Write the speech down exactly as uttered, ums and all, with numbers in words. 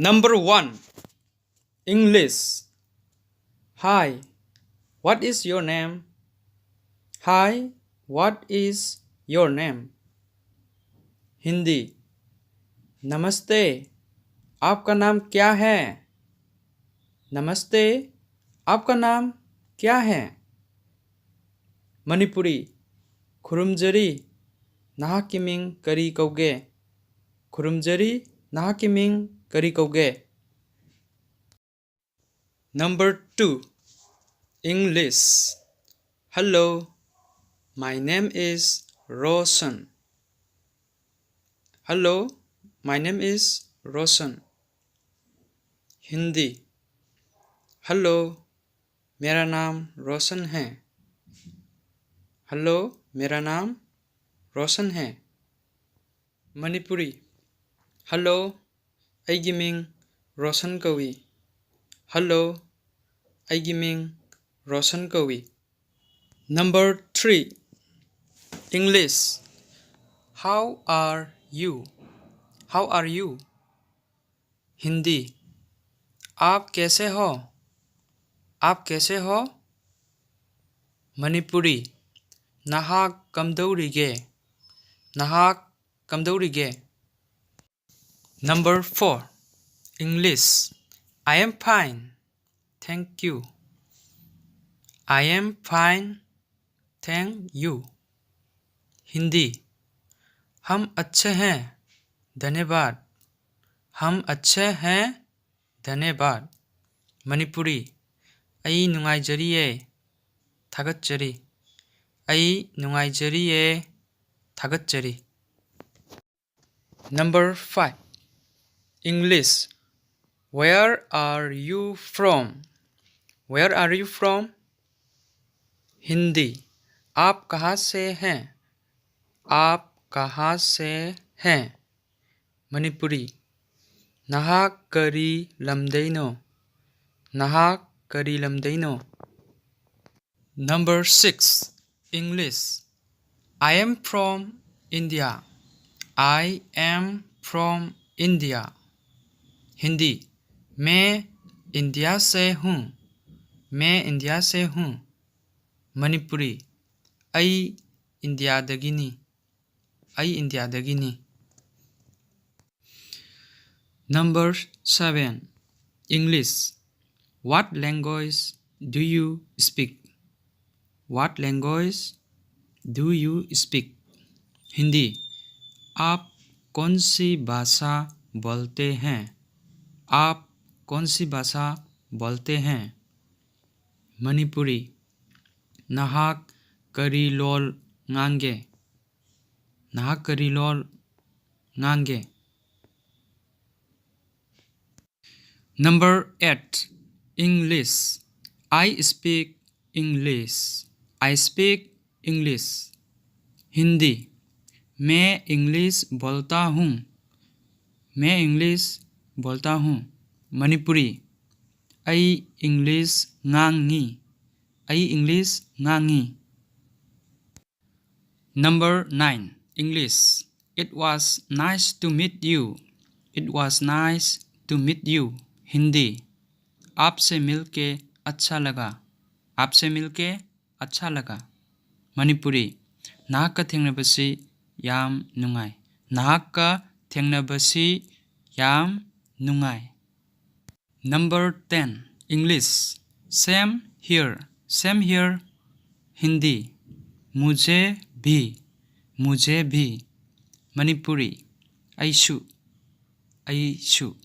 Number one, English. Hi, what is your name? Hi, what is your name? Hindi. नमस्ते, आपका नाम क्या है? नमस्ते, आपका नाम क्या है? ꯃꯅꯤꯄꯨꯔꯤ꯫ ꯈꯨꯔꯨꯝꯖꯔꯤ, ꯅꯍꯥꯛꯀꯤ ꯃꯤꯡ ꯀꯔꯤ ꯀꯧꯒꯦ? ꯈꯨꯔꯨꯝꯖꯔꯤ, ꯅꯍꯥꯛꯀꯤ ꯃꯤꯡ ꯀꯔꯤ ꯀꯧꯒꯦ? Number two, English. Hello, my name is Roshan. Hello, my name is Roshan. Hindi. Hello, मेरा नाम रोशन है। Hello, मेरा नाम रोशन है। ꯃꯅꯤꯄꯨꯔꯤ꯫ Hello, ꯑꯩꯒꯤ ꯃꯤꯡ ꯔꯣꯁꯟ ꯀꯧꯏ꯫ Hello, ꯑꯩꯒꯤ ꯃꯤꯡ ꯔꯣꯁꯟ ꯀꯧꯏ꯫ Number three, English. How are you? How are you? Hindi. आप कैसे हो? आप कैसे हो? ꯃꯅꯤꯄꯨꯔꯤ꯫ ꯅꯍꯥꯛ ꯀꯝꯗꯧꯔꯤꯒꯦ? ꯅꯍꯥꯛ ꯀꯝꯗꯧꯔꯤꯒꯦ? Number four, English. I am fine, thank you. I am fine, thank you. Hindi. हम अच्छे हैं, धन्यवाद। हम अच्छे हैं, धन्यवाद। ꯃꯅꯤꯄꯨꯔꯤ꯫ ꯑꯩ ꯅꯨꯡꯉꯥꯏꯖꯔꯤꯌꯦ, ꯊꯥꯒꯠꯆꯔꯤ꯫ ꯑꯩ ꯅꯨꯡꯉꯥꯏꯖꯔꯤꯌꯦ, ꯊꯥꯒꯠꯆꯔꯤ꯫ Number five, English. Where are you from? Where are you from? Hindi. आप कहाँ से हैं? आप कहाँ से हैं? ꯃꯅꯤꯄꯨꯔꯤ꯫ ꯅꯍꯥꯛ ꯀꯔꯤ ꯂꯝꯗꯩꯅꯣ? ꯅꯍꯥꯛ ꯀꯔꯤ ꯂꯝꯗꯩꯅꯣ? Number six, English. I am from India. I am from India. Hindi, मैं इंडिया से हूँ। मैं इंडिया से हूँ। मणिपुरी, ꯑꯩ ꯏꯟꯗꯤꯌꯥꯗꯒꯤꯅꯤ꯫ ꯑꯩ ꯏꯟꯗꯤꯌꯥꯗꯒꯤꯅꯤ꯫ Number seven, English. What language do you speak? What language do you speak? Hindi, आप कौन सी भाषा बोलते हैं? आप कौन सी भाषा बोलते हैं? मणिपुरी, ꯅꯍꯥꯛ ꯀꯔꯤ ꯂꯣꯜ ꯉꯥꯡꯒꯦ? ꯅꯍꯥꯛ ꯀꯔꯤ ꯂꯣꯜ ꯉꯥꯡꯒꯦ? Number eight, English. I speak English. I speak English. Hindi, मैं इंग्लिश बोलता हूँ। मैं इंग्लिश बोलता हूँ। मणिपुरी, ꯑꯩ ꯏꯪꯂꯤꯁ ꯉꯥꯡꯉꯤ꯫ ꯑꯩ ꯏꯪꯂꯤꯁ ꯉꯥꯡꯉꯤ꯫ Number nine, English. It was nice to meet you. It was nice to meet you. Hindi, आपसे मिलके अच्छा लगा। आपसे मिलके अच्छा लगा। ꯃꯅꯤꯄꯨꯔꯤ, ꯅꯍꯥꯛꯀ ꯊꯦꯡꯅꯕꯁꯤ ꯌꯥꯝ ꯅꯨꯡꯉꯥꯏ꯫ ꯅꯍꯥꯛꯀ ꯊꯦꯡꯅꯕꯁꯤ ꯌꯥꯝ ꯅꯨꯡꯉꯥꯏ꯫ Number ten, English. Same here. Same here. Hindi, मुझे भी। मुझे भी. मणिपुरी, ꯑꯩꯁꯨ꯫ ꯑꯩꯁꯨ꯫